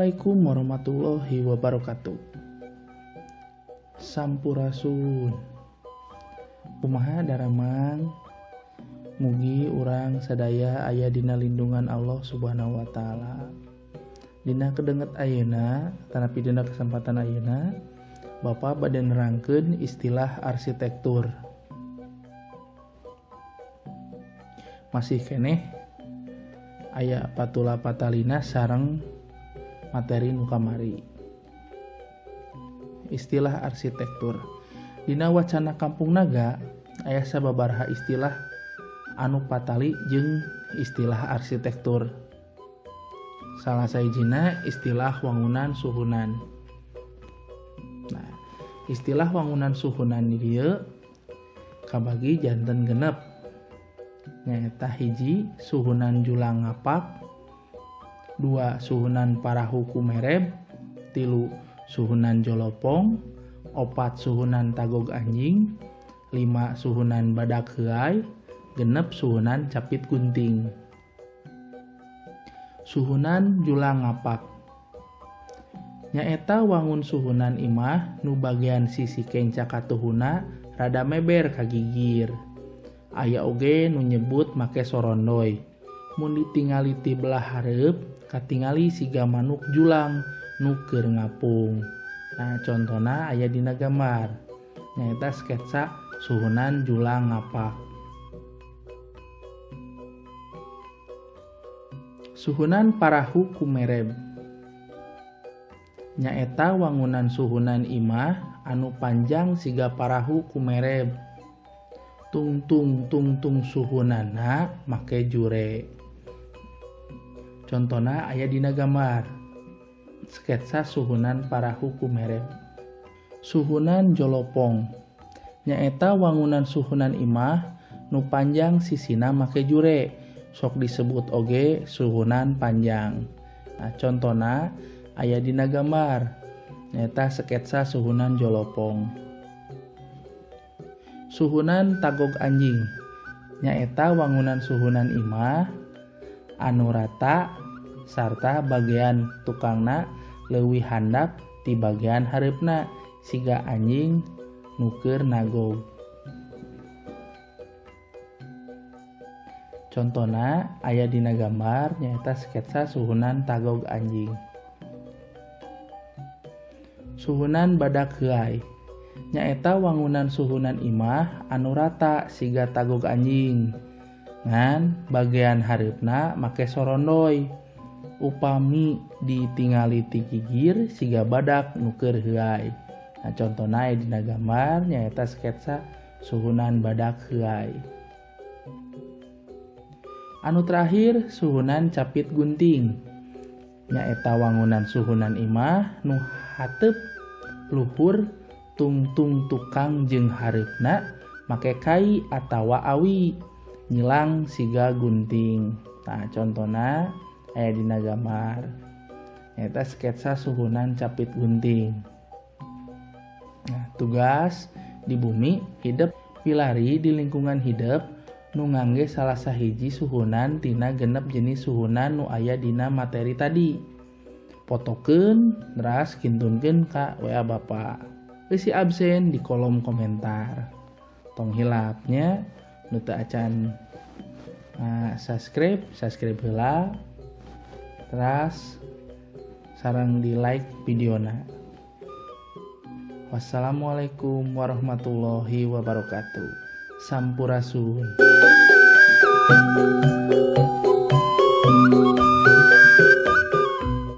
Assalamualaikum warahmatullahi wabarakatuh. Sampurasun. Kumaha daramang? Mugi urang sadaya aya dina lindungan Allah Subhanahu wa taala. Dina kedenget ayeuna, tanapi dina kesempatan ayeuna, Bapak bade nerangkeun istilah arsitektur. Masih keneh aya patula patalina sareng materi nu kamari. Istilah arsitektur. Dina wacana Kampung Naga aya sababaraha istilah anu patali jeung istilah arsitektur. Salah sahijina istilah wangunan suhunan. Nah, istilah wangunan suhunan di dieu kabagi janten genep. Nyaeta hiji suhunan julang ngapak, 2 suhunan parahu kumereb, 3 suhunan jolopong, 4 suhunan tagog anjing, 5 suhunan badak heuay, 6 suhunan capit gunting. Suhunan julang ngapak nyaeta wangun suhunan imah nu bagian sisi kenca katuhuna rada meber ka gigir. Aya oge nu nyebut make sorondoy. Mun ditingali ti belah hareup katingali siga manuk julang nu keur ngapung. Nah, contona aya dina gambar nyaeta sketsa suhunan julang ngapak. Suhunan parahu kumereb nyaeta wangunan suhunan imah anu panjang siga parahu kumereb. Tungtung tungtung suhunana make jure. Contona aya dina gambar sketsa suhunan parahu kumereb. Suhunan jolopong nyaeta wangunan suhunan imah nu panjang sisina make jure, sok disebut oge suhunan panjang. Nah, contona aya dina gambar nyaeta sketsa suhunan jolopong. Suhunan tagog anjing nyaeta wangunan suhunan imah anu rata sarta bagian tukangna leuwih handap ti bagian hareupna siga anjing nu keur nagog. Contona aya dina gambar nyaeta sketsa suhunan tagog anjing. Suhunan badak heuay nyaeta wangunan suhunan imah anu rata siga tagog anjing ngan bagian hareupna make sorondoy. Upami ditingali ti gigir siga badak nu keur heuay. Nah, contona aya dina gambar nyaeta sketsa suhunan badak heuay. Anu terakhir suhunan capit gunting nyaeta wangunan suhunan imah nu hateup luhur tungtung tukang jeung hareupna make kai atawa awi nyilang siga gunting. Nah, contona aya dina gambar nyaeta sketsa suhunan capit gunting. Nah, tugas di bumi hidep pilari di lingkungan hidep nu ngangge salah sahiji suhunan tina genep jenis suhunan nu aya dina materi tadi. Potokeun teras kintunkeun ka WA Bapak. Isi absen di kolom komentar. Tong hilapnya nu teu acan subscribe, subscribe heula. Teras sareng di like videona. Wassalamualaikum warahmatullahi wabarakatuh. Sampurasun.